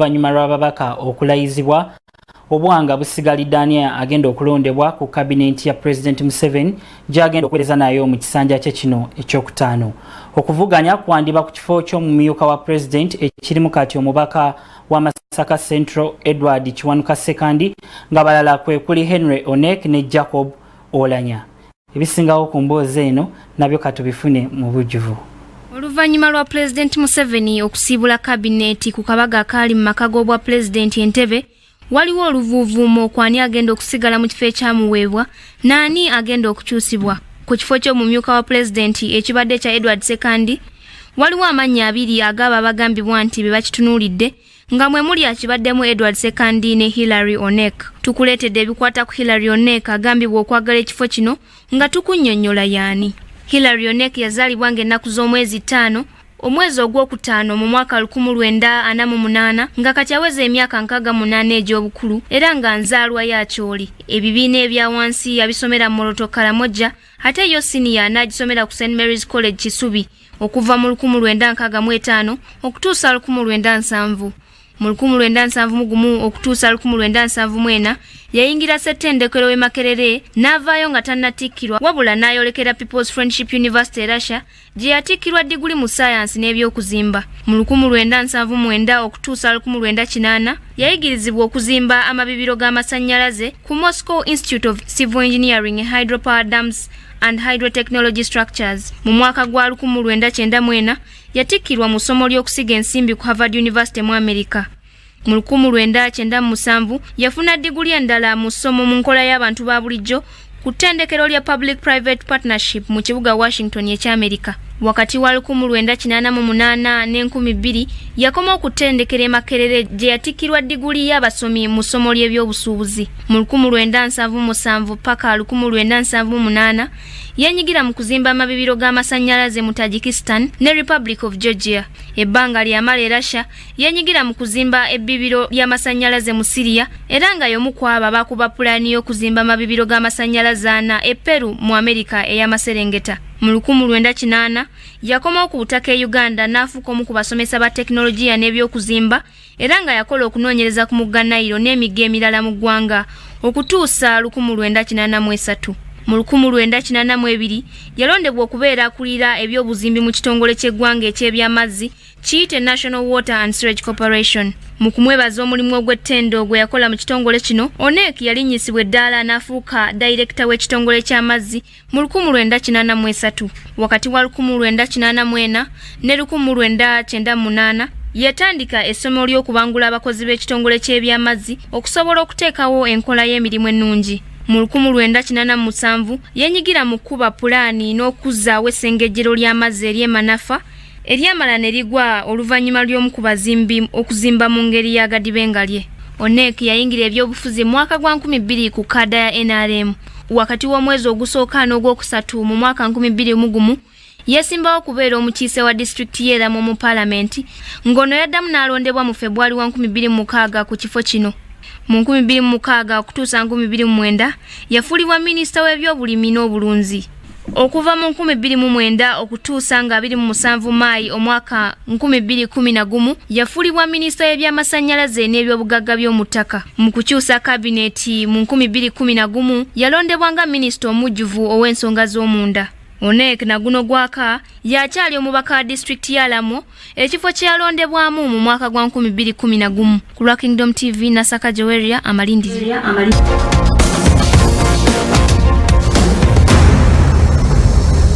Oluvannyuma lw'ababaka okulayizibwa, obwanga busigalidde ani agenda okulondebwa ku kabinenti ya Pulezidenti Museveni gy'agenda okuweereza nayo mu kisanja kye kino ekyokutaano. Okuvuganya kwandiba ku kifo ky'omumyuka wa pulezidenti ekirimu kati omubaka wa Masaka Central Edward Kiwanuka Ssekandi, nga balala kwe kuli Henry Onek ne Jacob Olanya. Ebisingawo ku mboozi eno nabyo katubifune mu bujjuvu. Oluvannyuma lwa Pulezidenti Museveni okusiibula kabineeti ku kabaga akaali mu maka g'obwa pulezidenti Entebbe, waliwo oluvuuvuumo ku ani agenda okusigala mu kifo ekyamuweebwa n'ani agenda okukyusibwa. Ku kifo ky'omumyuka wa pulezidenti ekibadde ekya Edward Ssekandi, waliwo amannya abiri ag'abo abagambibwa nti be bakitunuulidde, nga mwe muli akibaddemu Edward Ssekandi ne Hillary Onek. Tukuleetedde ebikwata ku Hillary Onek agambibwa okwagala ekifo kino nga tukunnyonnyola y'ani. Hillary Onek yazaalibwa ng'ennaku z'omwezi 5 omwezi ogwokutaano mu mwaka 1948, nga kati aweza emyaka 68 egy'obukulu, era nga nzaalwa ya Acholi. Ebibiina ebya wansi yabisomera Moroto Karamoja, ate yo siniya n'agisomera ku St Mary's College Kisubi okuva mu 1965 okutuusa 1970. Mu 1971 okutuusa 1974 yayingira ssettendekero w'e Makerere n'avaayo nga tannatikkirwa, wabula n'ayolekera People's Friendship University e Russia gye yatikkirwa diguli mu ssaayansi n'ebyokuzimba. Mu 1979 okutuusa 1980 yayigirizibwa okuzimba amabibiro g'amasannyalaze ku Moscow Institute of Civil Engineering, Hydropower Dams and Hydrotechnology Structures. Mu mwaka gwa 1994 yatikkirwa mu ssomo ly'okusiga ensimbi ku Harvard University mu America. Mu 1997 yafuna diguli endala mu ssomo mu nkola y'abantu ba bulijjo ku ttendekero lya Public Private Partnership mu kibuga Washington eky'Amerika. Wakati wa 1988 ne 2000 yakoma okutendekera e Makerere gye yatikkirwa diguli y'abasomi mu ssomo ly'ebyobusuubuzi. Mu 1977 paka 1978 yenyigira mu kuzimba amabibiro g'amasannyalaze mu Tajikistan ne Republic of Georgia. Ebbanga lyamala e Russia yenyigira mu kuzimba ebbibiro ly'amasannyalaze mu Syria, era nga y'omu ku abo abakuba pulaani y'okuzimba amabibiro g'amasannyalaze ana e Peru mu Amerika ey'amaserengeta. Mu 1980 yakomawo ku butaka e Uganda n'afuuka omu ku basomesa ba tekinologiya n'ebyokuzimba, era nga yakola okunoonyereza ku mugga Nayiro n'emigga emirala mu ggwanga okutuusa 1983. Mu 1982 yalondebwa okubeera akulira ebyobuzimbi mu kitongole ky'eggwanga eky'ebyamazzi kiyite National Water and Sewerage Corporation. Mu kumwebaza omulimu ogw'ettendo gwe yakola mu kitongole kino, Onek yalinnyisibwa eddaala n'afuuka dayirekita w'ekitongole ky'amazzi mu 1983. Wakati wa 1984 ne 1998 yatandika essomero ly'okubangula abakozi b'ekitongole ky'ebyamazzi okusobola okuteekawo enkola y'emirimu ennungi. Mu 1987 yenyigira mu kkuba pulaani n'okuzzaawo essengejjero ly'amazzi ery'e Manafa eryamala ne ligwa oluvannyuma ly'omu ku bazimbi okuzimba mu ngeri ya gadibengalye. Onek yayingira ebyobufuzi mu mwaka gwa 2000 ku kaada ya NRM. Wakati w'omwezi ogusooka n'ogwokusatu mu mwaka 2001 yeesimbawo okubeera omukiise wa disitulikiti y'e Lamwo mu paalamenti, ng'ono yaddamu n'alondebwa mu Febwali wa 2006 ku kifo kino. Mu 2006 okutuusa 2009 yafuulibwa minisita w'ebyobulimi n'obulunzi. Okuva mu 2009 okutuusa nga 27 Maayi omwaka 2011 yafuulibwa minisita w'ebyamasannyalaze n'ebyobugagga by'omu ttaka. Mu kukyusa kabineeti mu 2011 yalondebwa nga minisita omujjuvu ow'ensonga z'omunda. Onek naguno gwaka yakyali omubaka wa disitulikiti ya Lamwo, ekifo kye yalondebwamu mu mwaka gwa 2011. Ku lwa Kingdom TV, Nasaka Joweria, amalindiri.